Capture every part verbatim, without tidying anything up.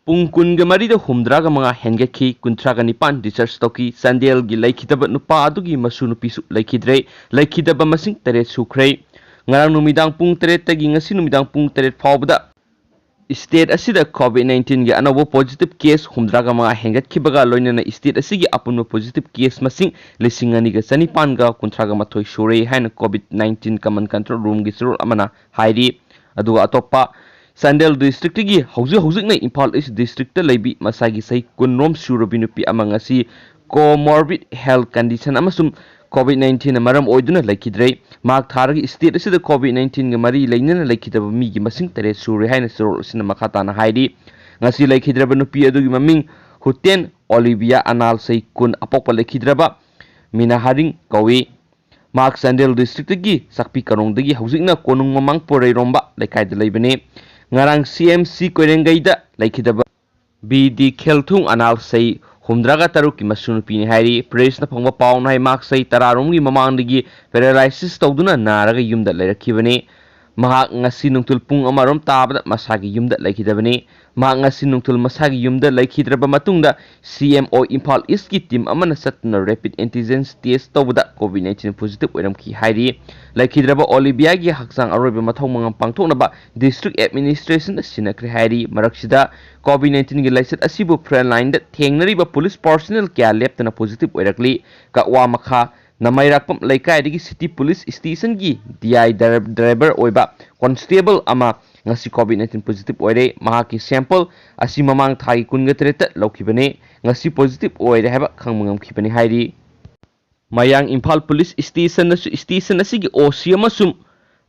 ꯄꯨꯡ ꯀꯨꯟꯒ ꯃꯔꯤꯗ ꯍꯨꯝꯗ꯭ꯔꯥꯒ ꯃꯉꯥ ꯍꯦꯟꯒꯠꯈꯤ, ꯀꯨꯟꯊ꯭ꯔꯥꯒ ꯅꯤꯄꯥꯟ discharge ꯇꯧꯈꯤ꯫ ꯆꯥꯟꯗꯦꯜꯒꯤ ꯂꯩꯈꯤꯗꯕ ꯅꯨꯄꯥ ꯑꯗꯨꯒꯤ ꯃꯁꯨ ꯅꯨꯄꯤꯁꯨ ꯂꯩꯈꯤꯗ꯭ꯔꯦ꯫ ꯂꯩꯈꯤꯗꯕ ꯃꯁꯤꯡ ꯇꯔꯦꯠ ꯁꯨꯈ꯭ꯔꯦ꯫ ꯉꯔꯥꯡ ꯅꯨꯃꯤꯗꯥꯡ ꯄꯨꯡ ꯇꯔꯦꯠꯇꯒꯤ ꯉꯁꯤ ꯅꯨꯃꯤꯗꯥꯡ ꯄꯨꯡ ꯇꯔꯦꯠ ꯐꯥꯎꯕꯗ state ꯑꯁꯤꯗ COVID nineteenꯒꯤ ꯑꯅꯧꯕ positive case ꯍꯨꯝꯗ꯭ꯔꯥꯒ ꯃꯉꯥ ꯍꯦꯟꯒꯠꯈꯤꯕꯒ ꯂꯣꯏꯅꯅ state ꯑꯁꯤꯒꯤ ꯑꯄꯨꯟꯕ positive case ꯃꯁꯤꯡ ꯂꯤꯁꯤꯡ ꯑꯅꯤꯒ ꯆꯅꯤꯄꯥꯟꯒ ꯀꯨꯟꯊ꯭ꯔꯥꯒ ꯃꯥꯊꯣꯏ ꯁꯨꯔꯦ ꯍꯥꯏꯅ COVID nineteen command control roomꯒꯤ ꯆꯦꯔꯣꯜ ꯑꯃꯅ ꯍꯥꯏꯔꯤ꯫ ꯑꯗꯨꯒ ꯑꯇꯣꯞꯄ ꯆꯥꯟꯗꯦꯜ districtꯒꯤ ꯍꯧꯖꯤꯛ ꯍꯧꯖꯤꯛꯅ ꯏꯝꯐꯥꯜ East districtꯇ ꯂꯩꯕꯤ ꯃꯁꯥꯒꯤ ꯆꯍꯤ ꯀꯨꯟꯔꯣꯝ ꯁꯨꯔꯕꯤ ꯅꯨꯄꯤ ꯑꯃ ꯉꯁꯤ comorbid health condition ꯑꯃꯁꯨꯡ COVID nineteenꯅ ꯃꯔꯝ ꯑꯣꯏꯗꯨꯅ ꯂꯩꯈꯤꯗ꯭ꯔꯦ꯫ ꯃꯍꯥꯛ ꯊꯥꯔꯒ state ꯑꯁꯤꯗ COVID nineteenꯒ ꯃꯔꯤ ꯂꯩꯅꯅ ꯂꯩꯈꯤꯗꯕ ꯃꯤꯒꯤ ꯃꯁꯤꯡ ꯇꯔꯦꯠ ꯁꯨꯔꯦ ꯍꯥꯏꯅ ꯆꯦꯔꯣꯜ ꯑꯁꯤꯅ ꯃꯈꯥ ꯇꯥꯅ ꯍꯥꯏꯔꯤ꯫ ꯉꯁꯤ ꯂꯩꯈꯤꯗ꯭ꯔꯕ ꯅꯨꯄꯤ ꯑꯗꯨꯒꯤ ꯃꯃꯤꯡ ꯍꯨꯇꯦꯟ ꯑꯣꯂꯤꯚꯤꯌꯥ ꯑꯅꯥꯜ ꯆꯍꯤ ꯀꯨꯟ ꯑꯄꯣꯛꯄ ꯂꯩꯈꯤꯗ꯭ꯔꯕ ꯃꯤꯅꯥꯍꯥꯔꯤꯡ ꯀꯧꯏ꯫ ꯃꯍꯥꯛ ꯆꯥꯟꯗꯦꯜ districtꯇꯒꯤ ꯆꯥꯛꯄꯤ ꯀꯥꯔꯣꯡꯗꯒꯤ ꯍꯧꯖꯤꯛꯅ ꯀꯣꯅꯨꯡ ꯃꯃꯥꯡ ꯄꯣꯔꯩꯔꯣꯝꯕ ꯂꯩꯀꯥꯏꯗ ꯂꯩꯕꯅꯤ꯫ ꯉꯔꯥꯡ CMC ꯀꯣꯏꯔꯦꯡꯒꯩꯗ ꯂꯩꯈꯤꯗꯕ ꯕꯤ ꯗꯤ ꯈꯦꯜꯊꯨꯡ ꯑꯅꯥꯜ ꯆꯍꯤ ꯍꯨꯝꯗ꯭ꯔꯥꯒ ꯇꯔꯨꯛꯀꯤ ꯃꯁꯨ ꯅꯨꯄꯤꯅꯤ ꯍꯥꯏꯔꯤ꯫ Pressꯅ ꯐꯪꯕ ꯄꯥꯎꯅ ꯍꯥꯏ ꯃꯍꯥꯛ ꯆꯍꯤ ꯇꯔꯥꯔꯣꯝꯒꯤ ꯃꯃꯥꯡꯗꯒꯤ paralysis ꯇꯧꯗꯨꯅ ꯅꯥꯔꯒ ꯌꯨꯝꯗ ꯂꯩꯔꯛꯈꯤꯕꯅꯤ꯫ ꯃꯍꯥꯛ ꯉꯁꯤ ꯅꯨꯡꯊꯤꯜ ꯄꯨꯡ ꯑꯃꯔꯣꯝ ꯇꯥꯕꯗ ꯃꯁꯥꯒꯤ ꯌꯨꯝꯗ ꯂꯩꯈꯤꯗꯕꯅꯤ꯫ ꯃꯍꯥꯛ ꯉꯁꯤ ꯅꯨꯡꯊꯤꯜ ꯃꯁꯥꯒꯤ ꯌꯨꯝꯗ ꯂꯩꯈꯤꯗ꯭ꯔꯕ ꯃꯇꯨꯡꯗ CMO ꯏꯝꯐꯥꯜ Eastꯀꯤ team ꯑꯃꯅ ꯆꯠꯇꯨꯅ rapid antigens test ꯇꯧꯕꯗ COVID nineteen positive ꯑꯣꯏꯔꯝꯈꯤ ꯍꯥꯏꯔꯤ꯫ ꯂꯩꯈꯤꯗ꯭ꯔꯕ ꯑꯣꯂꯤꯚꯤꯌꯥꯒꯤ ꯍꯛꯆꯥꯡ ꯑꯔꯣꯏꯕ ꯃꯊꯧ ꯃꯉꯝ ꯄꯥꯡꯊꯣꯛꯅꯕ district administrationꯗ ꯁꯤꯟꯅꯈ꯭ꯔꯦ ꯍꯥꯏꯔꯤ꯫ ꯃꯔꯛꯁꯤꯗ COVID nineteenꯒꯤ ꯂꯥꯏꯆꯠ ꯑꯁꯤꯕꯨ front lineꯗ ꯊꯦꯡꯅꯔꯤꯕ police personnel ꯀꯌꯥ ꯂꯦꯞꯇꯅ positive ꯑꯣꯏꯔꯛꯂꯤ꯫ ꯀꯛꯋꯥ ꯃꯈꯥ ꯅꯃꯩꯔꯥꯛꯄꯝ ꯂꯩꯀꯥꯏꯗꯒꯤ city police stationꯒꯤ DI driver ꯑꯣꯏꯕ constable ꯑꯃ ꯉꯁꯤ COVID nineteen positive ꯑꯣꯏꯔꯦ꯫ ꯃꯍꯥꯛꯀꯤ sample ꯑꯁꯤ ꯃꯃꯥꯡ ꯊꯥꯒꯤ ꯀꯨꯟꯒ ꯇꯔꯦꯠꯇ ꯂꯧꯈꯤꯕꯅꯤ꯫ ꯉꯁꯤ positive ꯑꯣꯏꯔꯦ ꯍꯥꯏꯕ ꯈꯪꯕ ꯉꯝꯈꯤꯕꯅꯤ ꯍꯥꯏꯔꯤ꯫ ꯃꯌꯥꯡ ꯏꯝꯐꯥꯜ police stationꯅꯁꯨ station ꯑꯁꯤꯒꯤ OC ꯑꯃꯁꯨꯡ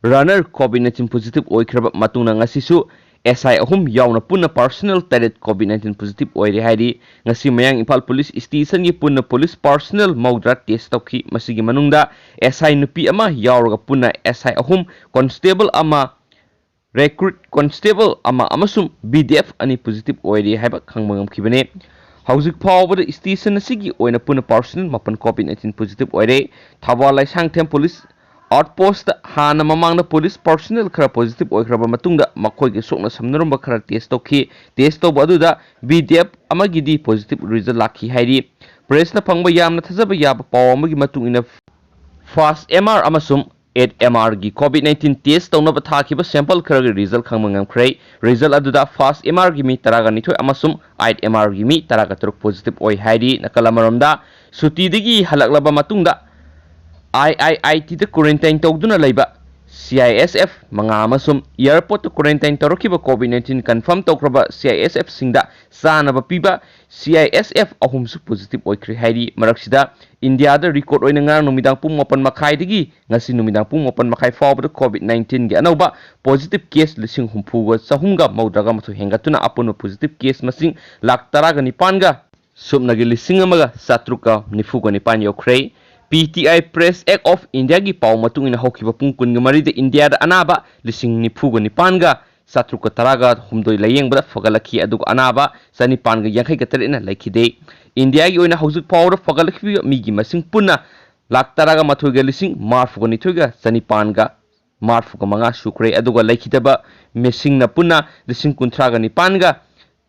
runner COVID nineteen positive ꯑꯣꯏꯈ꯭ꯔꯕ ꯃꯇꯨꯡꯗ ꯉꯁꯤꯁꯨ SI ꯑꯍꯨꯝ ꯌꯥꯎꯅ ꯄꯨꯟꯅ personnel ꯇꯔꯦꯠ COVID nineteen positive ꯑꯣꯏꯔꯦ ꯍꯥꯏꯔꯤ꯫ ꯉꯁꯤ ꯃꯌꯥꯡ ꯏꯝꯐꯥꯜ police stationꯒꯤ ꯄꯨꯟꯅ police personnel ꯃꯧꯗ꯭ꯔꯥ test ꯇꯧꯈꯤ꯫ ꯃꯁꯤꯒꯤ ꯃꯅꯨꯡꯗ SI ꯅꯨꯄꯤ ꯑꯃ ꯌꯥꯎꯔꯒ ꯄꯨꯟꯅ SI ꯑꯍꯨꯝ, constable ꯑꯃ, recruit constable ꯑꯃ ꯑꯃꯁꯨꯡ BDF ꯑꯅꯤ positive ꯑꯣꯏꯔꯦ ꯍꯥꯏꯕ ꯈꯪꯕ ꯉꯝꯈꯤꯕꯅꯤ꯫ ꯍꯧꯖꯤꯛ ꯐꯥꯎꯕꯗ station ꯑꯁꯤꯒꯤ ꯑꯣꯏꯅ ꯄꯨꯟꯅ personnel ꯃꯥꯄꯟ COVID nineteen positive ꯑꯣꯏꯔꯦ꯫ ꯊꯧꯕꯥꯜ ꯂꯥꯏꯁꯥꯡꯊꯦꯝ police ꯑꯥꯎꯠꯄꯣꯁꯇ ꯍꯥꯟꯅ ꯃꯃꯥꯡꯗ ꯄꯨꯂꯤꯁ ꯄꯔꯁꯣꯅꯦꯜ ꯈꯔ ꯄꯣꯖꯤꯇꯤꯚ ꯑꯣꯏꯈ꯭ꯔꯕ ꯃꯇꯨꯡꯗ ꯃꯈꯣꯏꯒꯤ ꯁꯣꯛꯅ ꯁꯝꯅꯔꯝꯕ ꯈꯔ ꯇꯦꯁ ꯇꯧꯈꯤ꯫ ꯇꯦꯁ ꯇꯧꯕ ꯑꯗꯨꯗ ꯕꯤ ꯗꯤ ꯑꯦꯐ ꯑꯃꯒꯤꯗꯤ ꯄꯣꯖꯤꯇꯤꯚ ꯔꯤꯖꯜ ꯂꯥꯛꯈꯤ ꯍꯥꯏꯔꯤ꯫ ꯄ꯭ꯔꯦꯁꯅ ꯐꯪꯕ ꯌꯥꯝꯅ ꯊꯥꯖꯕ ꯌꯥꯕ ꯄꯥꯎ ꯑꯃꯒꯤ ꯃꯇꯨꯡ ꯏꯟꯅ, ꯐꯥꯁ ꯑꯦꯝ ꯑꯥꯔ ꯑꯃꯁꯨꯡ ꯑꯩꯠ ꯑꯦꯝ ꯑꯥꯔꯒꯤ ꯀꯣꯚꯤꯗ ꯅꯥꯏꯟꯇꯤꯟ ꯇꯦꯁ ꯇꯧꯅꯕ ꯊꯥꯈꯤꯕ ꯁꯦꯝꯄꯜ ꯈꯔꯒꯤ ꯔꯤꯖꯜ ꯈꯪꯕ ꯉꯝꯈ꯭ꯔꯦ꯫ ꯔꯤꯖꯜ ꯑꯗꯨꯗ ꯐꯥꯁ ꯑꯦꯝ ꯑꯥꯔꯒꯤ ꯃꯤ ꯇꯔꯥꯒ ꯅꯤꯊꯣꯏ ꯑꯃꯁꯨꯡ ꯑꯩꯠ ꯑꯦꯝ ꯑꯥꯔꯒꯤ ꯃꯤ ꯇꯔꯥꯒ ꯇꯔꯨꯛ ꯄꯣꯖꯤꯇꯤꯚ ꯑꯣꯏ ꯍꯥꯏꯔꯤ꯫ ꯅꯥꯀꯜ ꯑꯃꯔꯣꯝꯗ, ꯁꯨꯇꯤꯗꯒꯤ ꯍꯜꯂꯛꯂꯕ ꯃꯇꯨꯡꯗ ꯑꯥꯏ ꯑꯥꯏ ꯑꯥꯏ ꯇꯤꯗ ꯀ꯭ꯋꯥꯔꯦꯟꯇꯥꯏꯟ ꯇꯧꯗꯨꯅ ꯂꯩꯕ ꯁꯤ ꯑꯥꯏ ꯑꯦꯁ ꯑꯦꯐ ꯃꯉꯥ ꯑꯃꯁꯨꯡ ꯑꯦꯌꯔꯄꯣꯔꯠꯇ ꯀ꯭ꯋꯥꯔꯦꯟꯇꯥꯏꯟ ꯇꯧꯔꯛꯈꯤꯕ ꯀꯣꯚꯤꯗ ꯅꯥꯏꯟꯇꯤꯟ ꯀꯟꯐꯥꯔꯝ ꯇꯧꯈ꯭ꯔꯕ ꯁꯤ ꯑꯥꯏ ꯑꯦꯁ ꯑꯦꯐꯁꯤꯡꯗ ꯆꯥꯅꯕ ꯄꯤꯕ C I S F ꯑꯍꯨꯝꯁꯨ positive ꯑꯣꯏꯈ꯭ꯔꯦ ꯍꯥꯏꯔꯤ꯫ ꯃꯔꯛꯁꯤꯗ, ꯏꯟꯗꯤꯌꯥꯗ ꯔꯦꯀꯣꯔꯗ ꯑꯣꯏꯅ ꯉꯔꯥꯡ ꯅꯨꯃꯤꯗꯥꯡ ꯄꯨꯡ ꯃꯥꯄꯟ ꯃꯈꯥꯏꯗꯒꯤ ꯉꯁꯤ ꯅꯨꯃꯤꯗꯥꯡ ꯄꯨꯡ ꯃꯥꯄꯟ ꯃꯈꯥꯏ ꯐꯥꯎꯕꯗ ꯀꯣꯚꯤꯗ ꯅꯥꯏꯟꯇꯤꯟꯒꯤ ꯑꯅꯧꯕ ꯄꯣꯖꯤꯇꯤꯚ ꯀꯦꯁ ꯂꯤꯁꯤꯡ ꯍꯨꯝꯐꯨꯒ ꯆꯍꯨꯝꯒ ꯃꯧꯗ꯭ꯔꯥꯒ ꯃꯥꯊꯣꯏ ꯍꯦꯟꯒꯠꯇꯨꯅ ꯑꯄꯨꯟꯕ ꯄꯣꯖꯤꯇꯤꯚ ꯀꯦꯁ ꯃꯁꯤꯡ ꯂꯥꯈ ꯇꯔꯥꯒ ꯅꯤꯄꯥꯟꯒ ꯁꯨꯞꯅꯒꯤ ꯂꯤꯁꯤꯡ ꯑꯃꯒ ꯆꯥꯇ꯭ꯔꯨꯛꯀ ꯅꯤꯐꯨꯒ ꯅꯤꯄꯥꯟ ꯌꯧꯈ꯭ꯔꯦ꯫ P T I Press Act of Indiaꯒꯤ ꯄꯥꯎ ꯃꯇꯨꯡ ꯏꯟꯅ, ꯍꯧꯈꯤꯕ ꯄꯨꯡ ꯀꯨꯟꯒ ꯃꯔꯤꯗ ꯏꯟꯗꯤꯌꯥꯗ ꯑꯅꯥꯕ ꯂꯤꯁꯤꯡ ꯅꯤꯐꯨꯒ ꯅꯤꯄꯥꯟꯒ ꯆꯥꯇ꯭ꯔꯨꯛꯀ ꯇꯔꯥꯒ ꯍꯨꯝꯗꯣꯏ ꯂꯥꯌꯦꯡꯕꯗ ꯐꯒꯠꯂꯛꯈꯤ, ꯑꯗꯨꯒ ꯑꯅꯥꯕ ꯆꯅꯤꯄꯥꯟꯒ ꯌꯥꯡꯈꯩꯒ ꯇꯔꯦꯠꯅ ꯂꯩꯈꯤꯗꯦ꯫ ꯏꯟꯗꯤꯌꯥꯒꯤ ꯑꯣꯏꯅ ꯍꯧꯖꯤꯛ ꯐꯥꯎꯕꯗ ꯐꯒꯠꯂꯛꯈꯤꯕ ꯃꯤꯒꯤ ꯃꯁꯤꯡ ꯄꯨꯟꯅ ꯂꯥꯈ ꯇꯔꯥꯒ ꯃꯥꯊꯣꯏꯒ ꯂꯤꯁꯤꯡ ꯃꯔꯤꯐꯨꯒ ꯅꯤꯊꯣꯏꯒ ꯆꯅꯤꯄꯥꯟꯒ ꯃꯔꯤꯐꯨꯒ ꯃꯉꯥ ꯁꯨꯈ꯭ꯔꯦ, ꯑꯗꯨꯒ ꯂꯩꯈꯤꯗꯕ ꯃꯤꯁꯤꯡꯅ ꯄꯨꯟꯅ ꯂꯤꯁꯤꯡ ꯀꯨꯟꯊ꯭ꯔꯥꯒ ꯅꯤꯄꯥꯟꯒ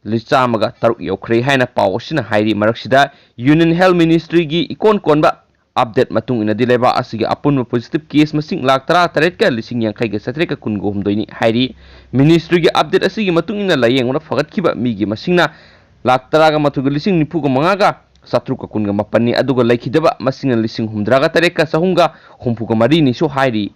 ꯆꯥꯝꯃꯒ ꯇꯔꯨꯛ ꯌꯧꯈ꯭ꯔꯦ ꯍꯥꯏꯅ ꯄꯥꯎ ꯑꯁꯤꯅ ꯍꯥꯏꯔꯤ꯫ ꯃꯔꯛꯁꯤꯗ, Union Health Ministryꯒꯤ ꯏꯀꯣꯟ ꯀꯣꯟꯕ ꯑꯞꯗꯦꯠ ꯃꯇꯨꯡ ꯏꯟꯅꯗꯤ, ꯂꯩꯕꯥꯛ ꯑꯁꯤꯒꯤ ꯑꯄꯨꯟꯕ ꯄꯣꯖꯤꯇꯤꯚ ꯀꯦꯁ ꯃꯁꯤꯡ ꯂꯥꯈ ꯇꯔꯥ ꯇꯔꯦꯠꯀ ꯂꯤꯁꯤꯡ ꯌꯥꯡꯈꯩꯒ ꯆꯥꯇ꯭ꯔꯦꯠꯀ ꯀꯨꯟꯒ ꯍꯨꯝꯗꯣꯏꯅꯤ ꯍꯥꯏꯔꯤ꯫ ꯃꯤꯅꯤꯁꯇ꯭ꯔꯤꯒꯤ ꯑꯞꯗꯦꯠ ꯑꯁꯤꯒꯤ ꯃꯇꯨꯡ ꯏꯟꯅ, ꯂꯥꯌꯦꯡꯕꯗ ꯐꯒꯠꯈꯤꯕ ꯃꯤꯒꯤ ꯃꯁꯤꯡꯅ ꯂꯥꯈ ꯇꯔꯥꯒ ꯃꯥꯊꯣꯏꯒ ꯂꯤꯁꯤꯡ ꯅꯤꯐꯨꯒ ꯃꯉꯥꯒ ꯆꯥꯇ꯭ꯔꯨꯛꯀ ꯀꯨꯟꯒ ꯃꯥꯄꯟꯅꯤ, ꯑꯗꯨꯒ ꯂꯩꯈꯤꯗꯕ ꯃꯁꯤꯡꯅ ꯂꯤꯁꯤꯡ ꯍꯨꯝꯗ꯭ꯔꯥꯒ ꯇꯔꯦꯠꯀ ꯆꯍꯨꯝꯒ ꯍꯨꯝꯐꯨꯒ ꯃꯔꯤꯅꯤꯁꯨ ꯍꯥꯏꯔꯤ꯫